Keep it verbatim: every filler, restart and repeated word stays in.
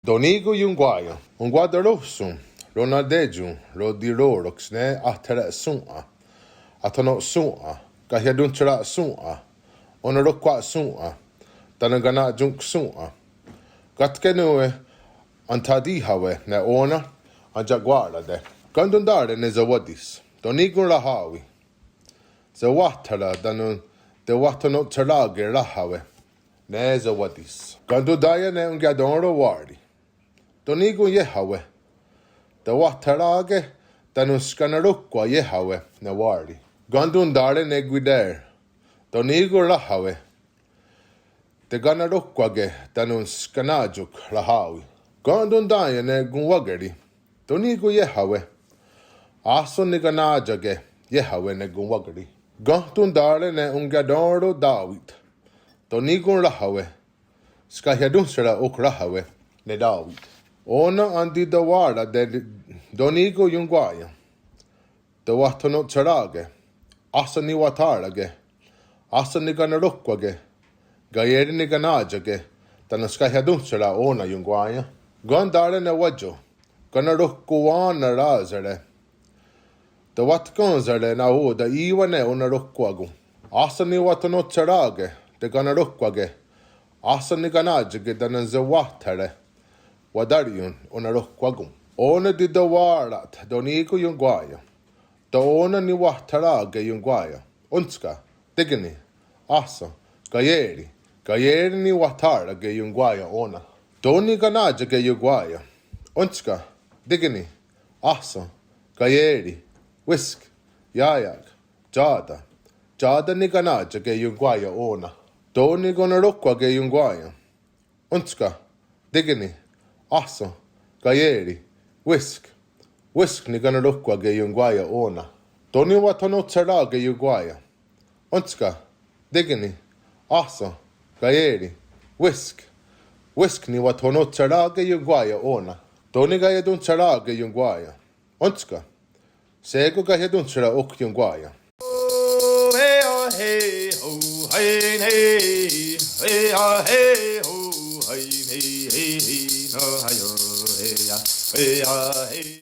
Tó ní:kon ionkwá:ien, onkwatenro'shòn:'a ronaténtion rotirò:roks ne ahthera'shòn:'a, athonónhshòn:'a, kahiatónhsera'shòn:'a, onerohkwa'shòn:'a, tánon kana'tionk'shòn:'a. Kátke nón:we enthatíhawe' ne ó:nen entia'kwà:rate'. Ken tontá:re' ne Sawátis. Tó ní:kon rahá:wi'. Sewà:there' tánon tewathono'tsherá:ke rahá:wi' ne Sawátis. Ken tontá:re' ne onkiatén:ro Wári. Tó ní:kon iéhawe'. Tewà:thererá:ke tánon skennenrohkwa iéhawe' ne Wári. Ken tontá:re' ne Kwí:ter. Tó ní:kon rahá:wi'. Tekanenrohkwá:ke tánon skenna'tión:ko rahá:wi'. Ken tontá:re' ne Konwákeri. Tó ní:kon iéhawe'. Áhsen nikana'tiá:ke iéhawe' ne Konwákeri. Ken tontá:re' ne onkiatén:ro Tá:wit. Tó ní:kon rahá:wi'. Skahiatónhsera ok rahá:wi' ne Tá:wit. Ó:nen entitewà:rate'. Tó ní:kon ionkwá:ien. Tewathono'tsherá:ke. Áhsen niwathá:rake. Áhsen nikanenrohkwá:ke. Kaié:ri nikana'tiá:ke. Tánon skahiatónhsera ó:nen ionkwá:ien. Ken tá:re' ne Wátio. Kanerohkowá:nen ra'sé:re'. Tewatkén:sere' nahò:ten í:wa ne onerohkwá:kon. Áhsen niwathono'tsherá:ke. Tekanenrohkwá:ke. Áhsen nikana'tiá:ke tánon sewà:there'. Watárion onerohkwá:kon. Ó:nen titewà:rate'. Tó ní:kon ionkwá:ien. Tó:'a ó:nen niwathé:rake ionkwá:ien. Énska. Tékeni. Áhsen. Kaié:ri. Kaié:ri niwathé:rake ionkwá:ien ó:nen. Tó nikana'tiá:ke ionkwá:ien. Énska. Tékeni. Áhsen. Kaié:ri. Wísk. Ià:ia'k. Tsá:ta. Tsá:ta nikana'tiá:ke ionkwá:ien ó:nen. Tó nikonerohkwá:ke ionkwá:ien. Énska. Tékeni. Áhsen. Kaié:ri. Wísk. Wísk nikonerohkwá:ke ionkwá:ien ó:nen. Tó niwathono'tsherá:ke ionkwá:ien. Énska. Tékeni. Áhsen. Kaié:ri. Wísk. Wísk niwathono'tsherá:ke ionkwá:ien ó:nen. Tó nikahiatónhserá:ke ionkwá:ien. Énska. Shé:kon kahiatónhsera ok ionkwá:ien.